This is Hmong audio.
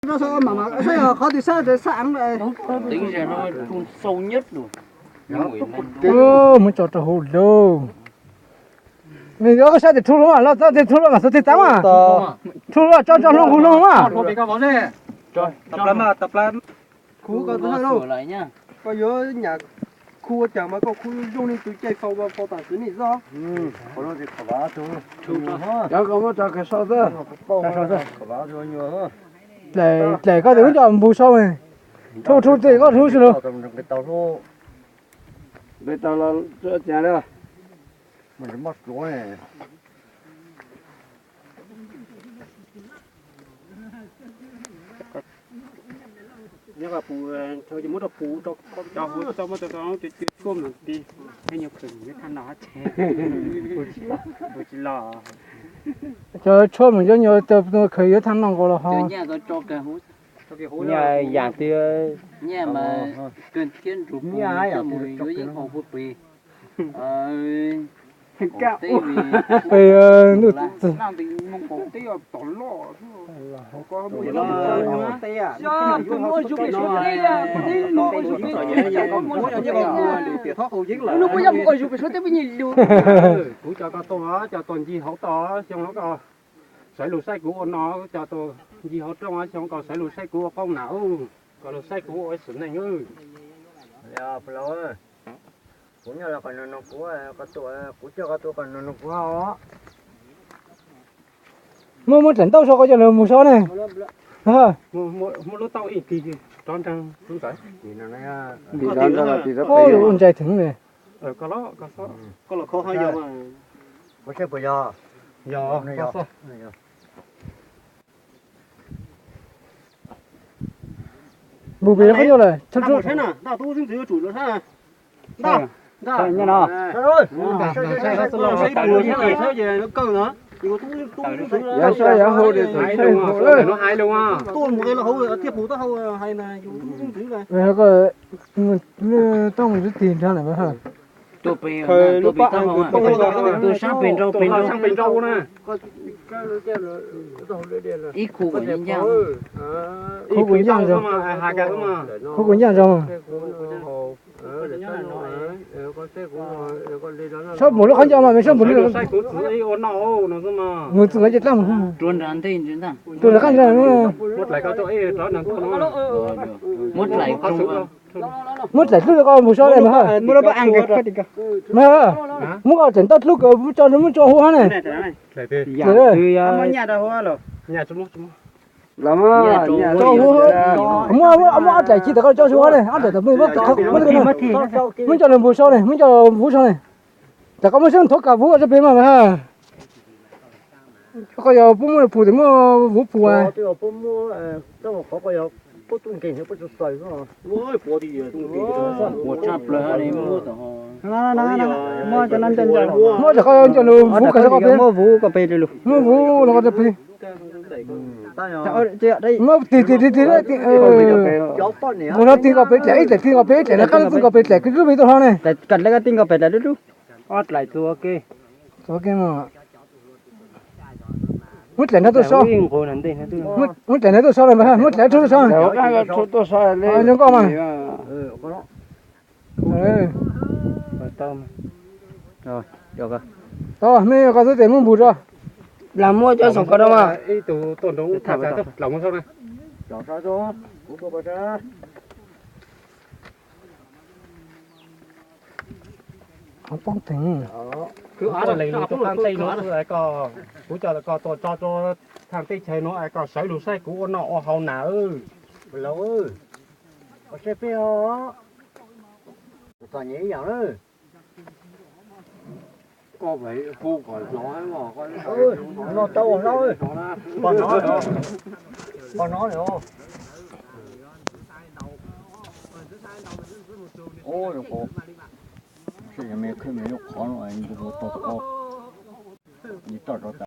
Saib qhov twg sab, sab av. Muab tso rau hauv lauj. Nws yuav saib tias rhu hluas los txog tias rhu hluas mas xav tias txav mas. Rhu hluas tso tso hluas nqus hluas mas. Kuv koj txhawj lauj, koj yuav nyam khu ua cas mas koj khu zoo li tus caij faus faus tam sim no xwb. Cov koj muab tso kawg saib xwb. Dlaim koj tes ub coj mus sau, rhu rhu tes koj rhu xwb lauj. Nqis tau los tsuav cas li. Nyob qhov pus, muab rau pus, cov huv tau muab rau cov tshuaj mas ti, thiab nyuag khawm yuav thaj no ces pus tsis los. Cov tshuaj mas cov nyuag khawm yuav thaj no nkaus los ho. Nyiaj yam twg, nyiaj mas kawg thiab nrug pus coj mus yuav yeeb haus puag pem. Pem ntuj txig. Kuv coj koj tuaj, coj tuaj ncig hauv toj xyoo koj sawv lug saib kuv ua no, coj tuaj ncig hauv rooj xyoo koj sawv lug saib kuv ua qoob nam, koj lug saib kuv ua ib xwm neej. Kuv nyob los koj nug nug kuv, koj tuaj, kuv coj koj tuaj koj nug nug kuv hos. Muab muab dlaim ntaub so koj coj lug mus so ne. Muab lub taub ib kis rov nrag. Ua ntsais theem ne. Koj los kho, koj los kho, yog, yog. Npug pem qhov ncauj lawm. Yav sab yav hauv, hais lus, hais lus. Tau mus ib tig nrag lawm. Tus pem, tus pem taub hau, tus sab pem nrau, pem nrau, sab pem nrau na. Ib khu kom ncaj, khu kom ncaj zoo, khu kom ncaj zoo. Sab npum lub qhov ncauj mas, sab npum lub, saib kuv txiv ua no no xwb mas. Mus txog ces dlaab mus rua nrag ntej ntag. Rua nrag qab ntag. Muab dlaim koj, muab dlaim hlub rau koj mus so le mas. Muab koj dlaim ntaub hlub kawg, muab tso, muab tso huv hab ne. Muab, muab ob dlaim ci tas koj tso huv hab ne, ob dlaim tas, muab coj lug npus so ne, muab coj huv so ne. Tas koj muab sab thov kam vuv rau pem mas mas. Koj yog puab muaj pum tes muaj vuv pum. Muab tas koj coj lug vuv koj, muab vuv los koj rau pem. Muab tig tig tig tig, nqus hlo tig nkaus pem dlaim, ib dlaim tig nkaus pem ib dlaim, nrog qab ntxwg nkaus pem dlaim, kwv lub pem tau hlo ne. Ob dlaim tus ua ke. Muab dlaim nrog tuaj so. Muab dlaim nrog tuaj so, muab dlaim rub tuaj so. Zoo nkauj mas. Tau, mej koj xub tes muab npus tso. Lam muab cov xoom koj rau mas. Poob theem. Kwv av lees lug tuaj qab ntej no, koj, kuv coj koj tuaj tso rua thaaj teb chaws no es koj sawv lug saib kuv ua noj ua haus na. Laus, koj saib peb os. Txom nyem ib yaam lawm. Koj hu kom los, noj tau hlo, pog no, pog no lawm. Ub, zoo, me khwb me lub qhov no, ua tau tau, toj rov tas.